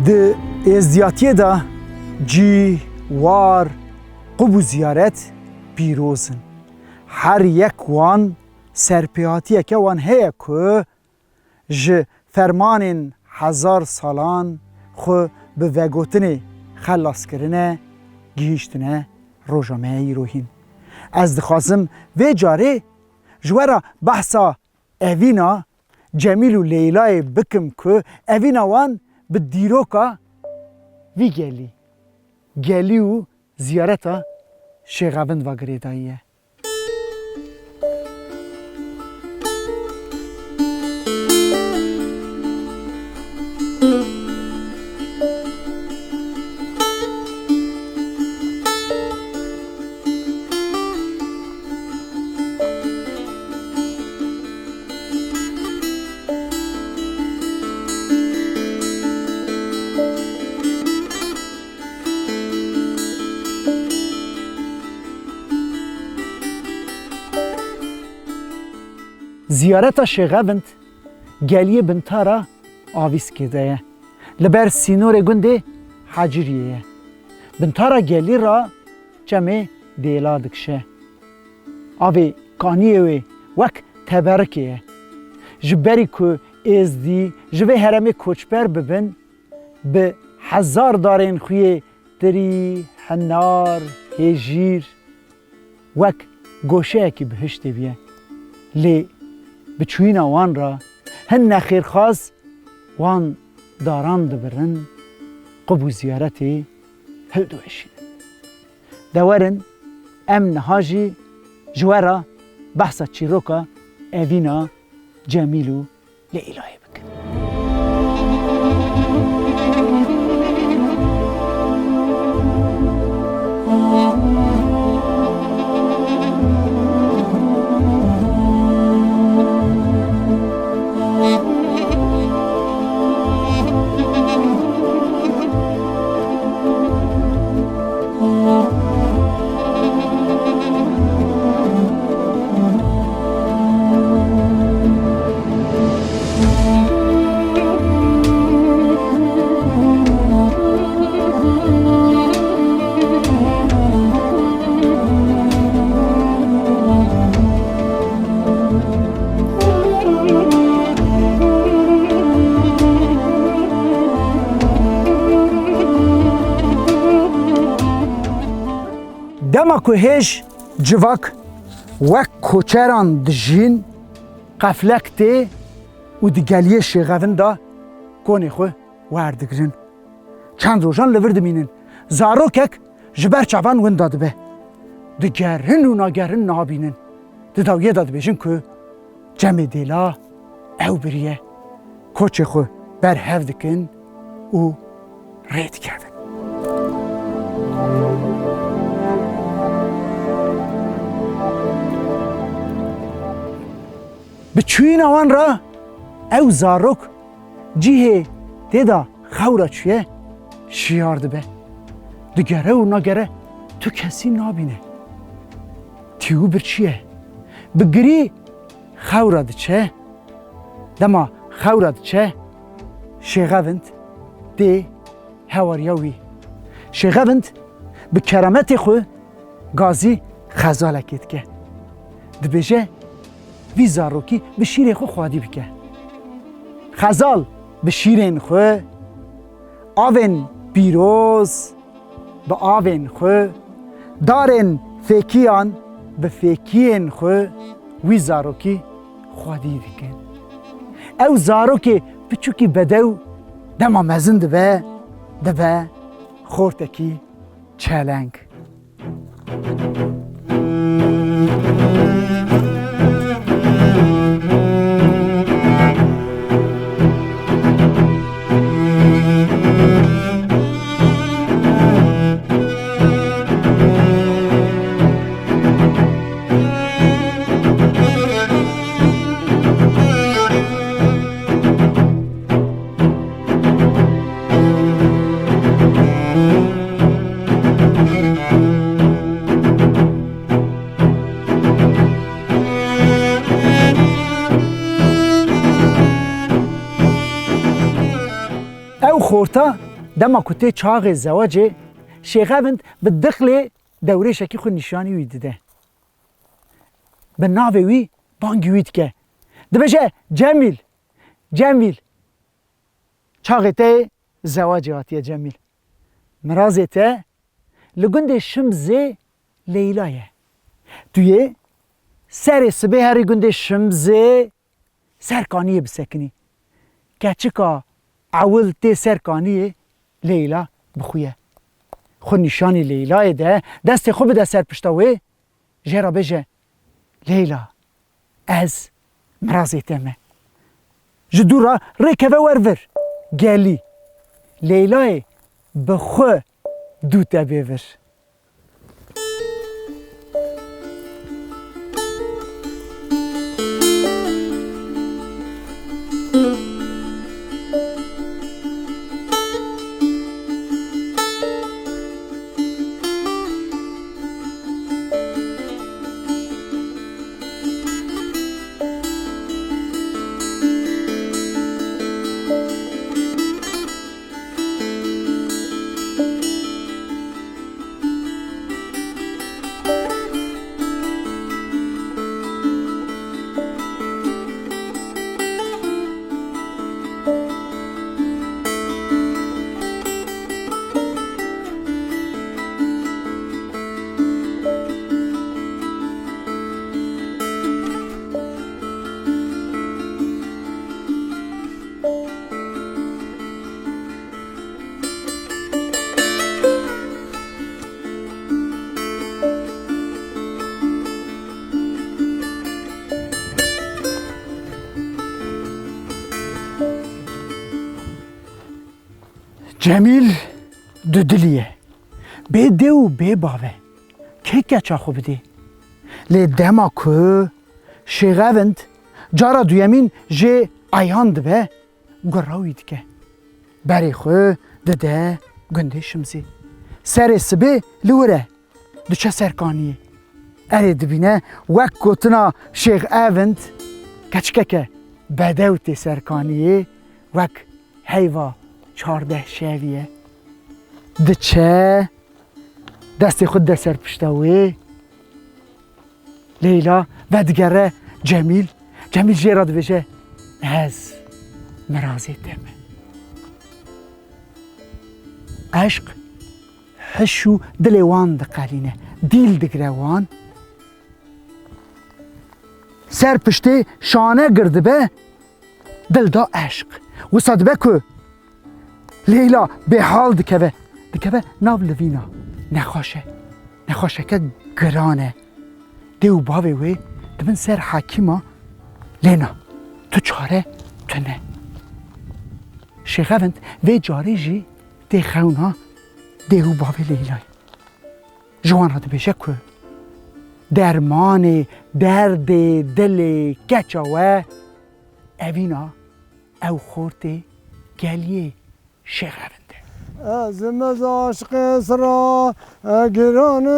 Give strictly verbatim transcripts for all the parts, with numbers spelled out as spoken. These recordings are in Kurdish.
Di êzdiyatiyê de cî, war, qub û ziyaret pîroz in. Her yek wan serpêhatiyeke wan heye ku ji fermanên hezar salan xwe bi vegotinê xelas kirine, gihîştine roja me ya îro hîn. Ez dixwazim vê carê ji we re behsa evîna Cemîl û Leylayê bikim ku evîna wan bi dîroka vî gelî, gelî û ziyareta Şêxevind ve girêdayî ye. Ziyareta Şêxevind geliyê Bintara Avîskê de ye. Li ber sînorê gundê Heciriyê ye. Bintara gelî re çemê Dêla dikişe. Avê kaniyê wê wek teberikê ye. Ji berî ku Êzdî ji vê herêmê koçber bibin, bi hezar darên xuyê tirî, hinar, hêjîr wek goşeyekî bihiştê bûye. Lê bi çûyîna wan re hin nexêrxwaz wan daran dibirin, qub û ziyaretê hildiweşînin. De werin em niha jî ji we re behsa çîroka evîna Cemîl û Leyla'yê bikin. Dema ku hêj civak wek koçeran dijîn, qeflek tê û di geliyê Şêxevin de konê xwe werdigrin. Çend rojan li vir dimînin. Zarokek ji ber çavan winda dibe. Digerin û nagerin nabînin. Di dawiyê de dibêjin ku çemê Dêla ew biriye. Koçê xwe berhev dikin û rê dikevin. Bi çûyîna wan re ew zarok cihê tê de xew re çûye, şiyar dibe. Digere û nagere tu kesî nabîne. Tî û birçî ye. Bi girî xewra diçe. Dema xewra diçe, Şêxevind tê hewariya wî. Şêxevind bi kerametê xwe gazî xezalekê dike. Dibêje, vî zarokî bi şîrê xwe xwedî bike. Xezal bi şîrên xwe, avên pîroz bi avên xwe, darên fêkiyan bi fêkiyên xwe wî zarokî xwedî dikin. Ew zarokê piçûkî bedew dema mezin dibe, dibe xortekî çeleng. Ew xorta dema ku tê çaxê zewacê, Şêxevind bi dixlê dewrêşekî xwe nîşanî wî dide. Bi navê wî bangî wî dike. Dibêje, Cemîl, Cemîl. Çaxê te yê zewacê hatiye Cemîl. Mirazê te li gundê Şimzê Leyla ye. Tu yê serê sibê herî gundê Şimzê ser kaniyê bisekinî. Keçika ewil tê ser kaniyê Leyla bixuye. Xwe nîşanî Leylayê de, destê xwe bide ser pişta wê, jê re bêje, Leyla, ez mirazê te me. Ji dû re rêkeve wer vir. Gelî. Leylayê bi xwe dû te bê vir. Cemîl dudilî ye. Bê dê û bê bav e. Kê keça xwe bidê? Lê dema ku Şêxevind cara duyemîn jê eyan dibe, gura wî dike. Berê xwe dide gundê Şimzê. Serê sibê li wir e, diçe ser kaniyê. Erê dibîne wek gotina Şêxevind keçikeke bedew tê ser kaniyê, wek heyva çardeh şevî ye. Diçe, destê xwe dide ser pişta wê. Leyla vedigere Cemîl. Cemîl jê re dibêje, ez mirazê te me. Eşq hiş û dilê wan diqelîne. Dîl digire wan. Ser piştê şane girdibe, dil da eşq. Wisa dibe ku Leyla bêhal dikeve. Dikeve nav livîna. Nexweş e. Nexweşeke giran e. Dê û bavê wê dibin ser hekîma. Lê na, tu çare tune. Şêxevind vê carê jî tê xewna dê û bavê Leylayê. Ji wan re dibêje ku dermanê derdê dilê keça we evîna ew xortê geliyê Şêxevind e. Ez mez aşqê sira giranim.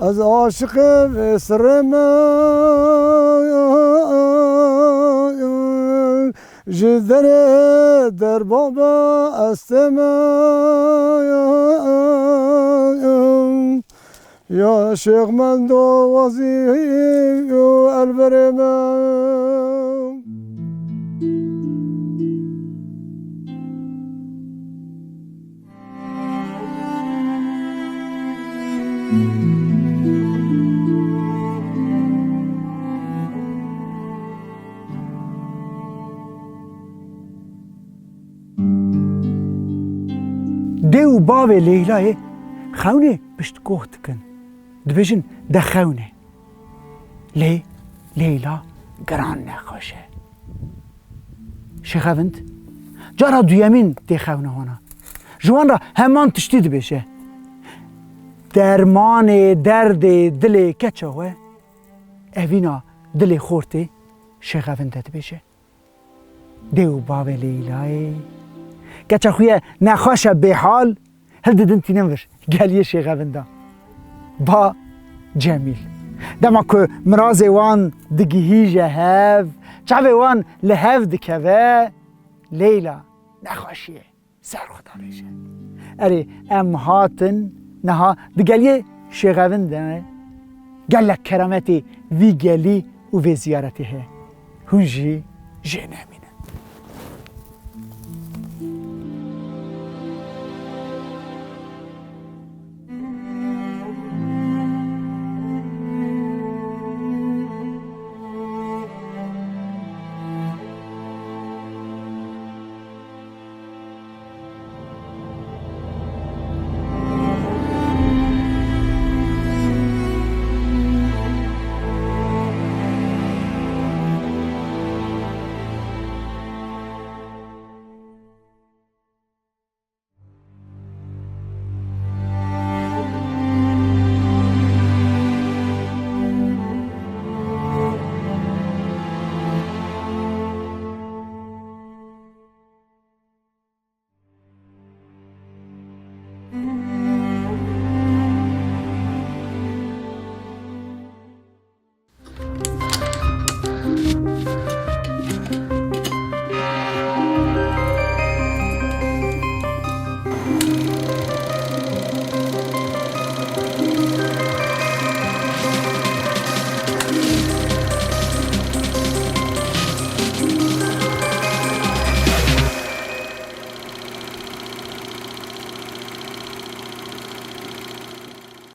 Ez aşiqê vê sirê me. Ji derê derba be estê me. Ya Şêx Mendo Wazî û Elberê me. Dê û bavê Leylayê xewnê piştgoh dikin. Dibêjin de xewne. Lê Leyla giran nexweş e. Şêxevind cara duyemîn tê xewna wana. Ji wan re heman tiştî dibêje. Dermanê derdê dilê keça we, evîna dilê xortê Şêxevind e dibêje. Dê û bavê Leylayê keça xwe ye nexweş e bêhal, hildidin tînin vir geliyê Şêxevinda. Ba Cemîl. Dema ku mirazê wan digihîje hev, çavê wan li hev dikeve, Leyla nexweşiyê ser xwe davêje. Erê, em hatin niha di geliyê Şêxevin de gelek kerametê vî gelî û vê ziyaretê heye. Hûn jî jê nemînin.